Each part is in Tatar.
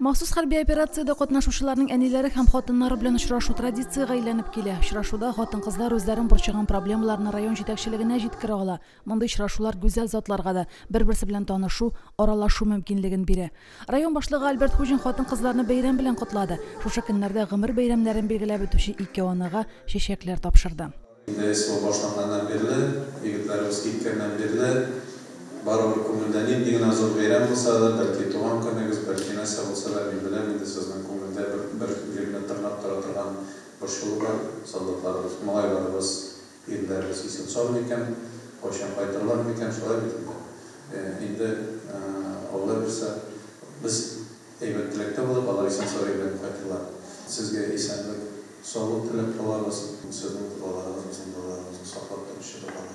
Махсус хәрби операциядә катнашучыларның әниләре һәм хатыннары белән очрашу традициягә әйләнеп килә. Очрашуда хатын-кызлар үзләрен борчыган проблемаларны район җитәкчелегенә җиткерә ала. Мондый очрашулар гүзәл затларга да бер-берсе белән танышу, аралашу мөмкинлеген бирә. Район башлыгы Альберт Хуҗин хатын-кызларны бәйрәм белән котлады. Шушы көннәрдә гомер бәйрәмнәрен билгеләп үтүче ике анага чәчәкләр тапшырды. Инде СВО башланганнан бирле, егетләребез киткәннән бирле, барыбер күңелдә нинди генә зур бәйрәм булса да, бәлки туган көнегез, бәлки нәрсә булса да, мин беләм инде сезнең күңелдә бер, бер җирне тырнап тора торган борчылу бар, солдатларыбыз, малайларыбыз, ирләребез исән-сау микән, кайчан кайтырлар микән, шулай бит инде. Инде, Алла бирсә, без Әйбәт теләктә булыйк, алар исән-сау әйләнеп кайтырлар. Сезгә исәнлек, саулык теләп калабыз. Сезнең догаларыгыз безнең балаларыбызны саклап торучы догалар.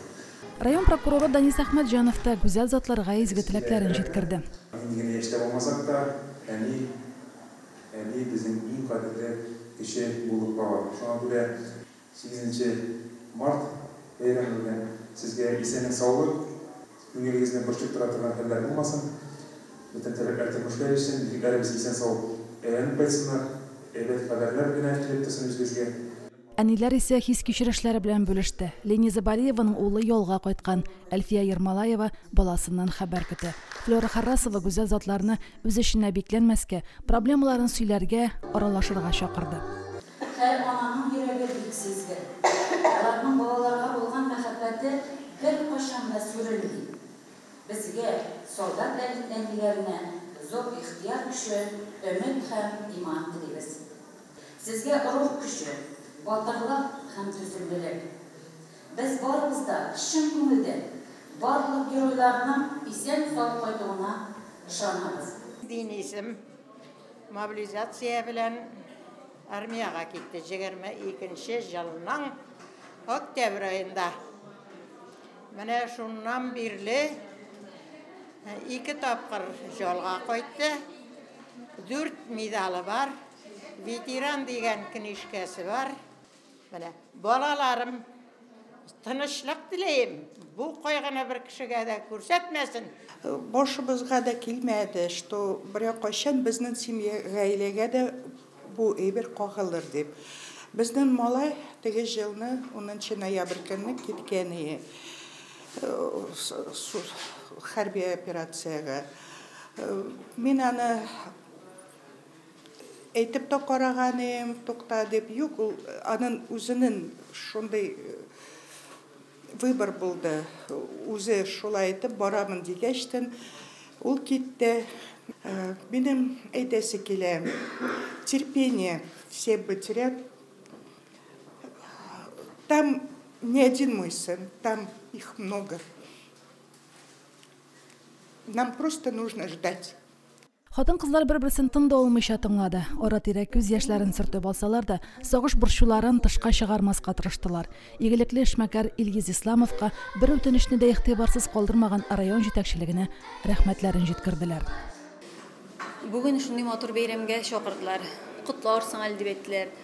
Район прокуроры Данис Әхмәтҗанов та гүзәл затларга изге теләкләрен җиткерде. Нинди генә яшьтә булмасак та, әни, әни безнең иң кадерле кеше булып кала. Шуңа күрә Сигезенче март бәйрәме белән сезгә исәнлек-саулык, күңелегезне борчып тора торган хәлләр булмасын, бөтен теләкләр тормышка ирешсен, егетләребез исән-сау әйләнеп кайтсыннар, әйбәт хәбәрләр генә килеп торсын үзегезгә. Әниләр исә хис-кичерешләре белән бүлеште. Лениза Бариеваның улы ялга кайткан, Әлфия Ермолаева баласыннан хәбәр көтә. Флера Харрасова гүзәл затларны үз эченә бикләнмәскә, проблемаларын сөйләргә, аралашырга чакырды. Һәр ананың йөрәге бик сизгер. Аларның балаларга булган мәхәббәте беркайчан да сүрелми. Безгә, солдат әниләренә, зур ихтыяр көче, өмет һәм иман телибез. Сезгә рух көче, батырлык һәм түземлелек. Без барыбыз да чын күңелдән барлык геройларның исән-сау кайтуына ышанабыз. Денисым мобилизация белән Армиягә китте 22 нче җылның октябрь аенда. Менә шуннан бирле ике тапкыр җалга кайтты. Дүрт медалы бар. Ветеран дигән книжкәсе бар. Менә балаларым тынычлык теләем. Бу кайгыны бер кешегә дә күрсәтмәсен. Башыбызга да килмәде, что берәр кайчан безнең семья, гаиләгә дә бу әйбер кагылыр дип. Безнең малай теге җылны унынчы ноябрь көнне киткән ие хәрби операциягә. Мин аны әйтеп тә караган идем, тукта дип. Юк, ул анын үзенең шундый выбор булды. Үзе шулай итеп барамын дигәчтен, ул китте. Минем әйтәсе килә, терпение все потерят. Там не один мой сын, там их много. Нам просто нужно ждать. Хатын-кызлар бер-берсен тын да алмыйча тыңлады. Ара-тирә күз яшьләрен сөртеп алсалар да, сагыш-борчуларын тышка чыгармаска тырыштылар. Игелекле эшмәкәр Илгиз Исламовка бер үтенечне дә игътибарсыз калдырмаган район җитәкчелегенә рәхмәтләрен җиткерделәр. Бүген шундый матур бәйрәмгә чакырдылар. Котларсың әле дип әйттеләр.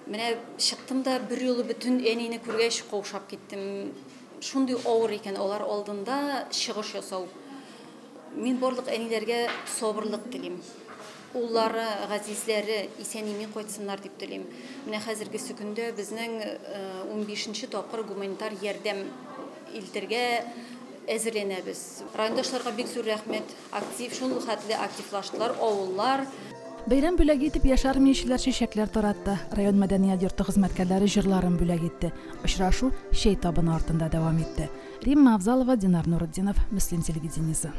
Менә чыктым да берьюлы бөтен әнине күргәч каушап киттем. Шундый авыр икән алар алдында чыгыш ясау. Мин барлык әниләргә сабырлык телим. Уллары, газизләре исән-имин кайтсыннар дип телим. Менә хәзергесе көндә безнең унбишенче тапкыр гуманитар ярдәм илтергә әзерләнәбез. Райондашларга бик зур рәхмәт. Актив, шул хәтле активлаштылар авыллар. Бәйрәм бүләге итеп яшь армиячеләр чәчәкләр таратты. Район мәдәният йорты хезмәткәрләре җырларын бүләк итте. Очрашу чәй табыны артында дәвам итте. Римма Авзалова, Динар Нуретдинов, Мөслим телевидениесе.